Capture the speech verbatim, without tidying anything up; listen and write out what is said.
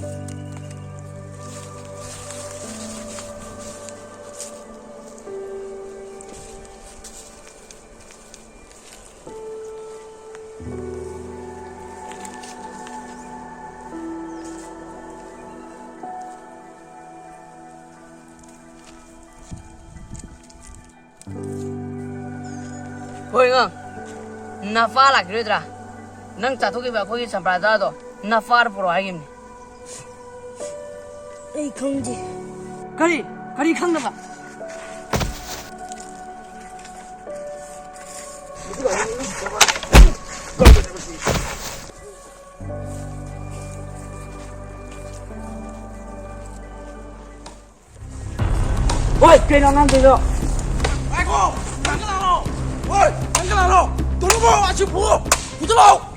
ꯍꯣꯏ, ꯑꯉꯥꯡ꯫ ꯅꯄꯥ ꯂꯥꯛꯈꯤꯔꯣꯏꯗ꯭ꯔꯥ? ꯅꯪ ꯆꯥꯊꯣꯛꯈꯤꯕ ꯑꯩꯈꯣꯏꯒꯤ ꯆꯝꯄ꯭ꯔꯥ ꯆꯥꯗꯣ ꯅꯄꯥꯗ ꯄꯨꯔꯛꯑꯣ ꯍꯥꯏꯈꯤꯕꯅꯤ꯫ ꯑꯩ ꯈꯪꯗꯦ꯫ ꯀꯔꯤ? ꯀꯔꯤ ꯈꯪꯗꯕ? ꯍꯣꯏ, ꯀꯩꯅꯣ ꯅꯪ ꯇꯧꯔꯤꯗꯣ? ꯉꯥꯏꯈꯣ! ꯅꯪ ꯀꯅꯥꯅꯣ? ꯍꯣꯏ, ꯅꯪ ꯀꯅꯥꯅꯣ? ꯇꯣꯂꯨꯕꯣ, ꯑꯁꯤ ꯄꯨꯑꯣ! ꯄꯨꯊꯣꯔꯛꯑꯣ!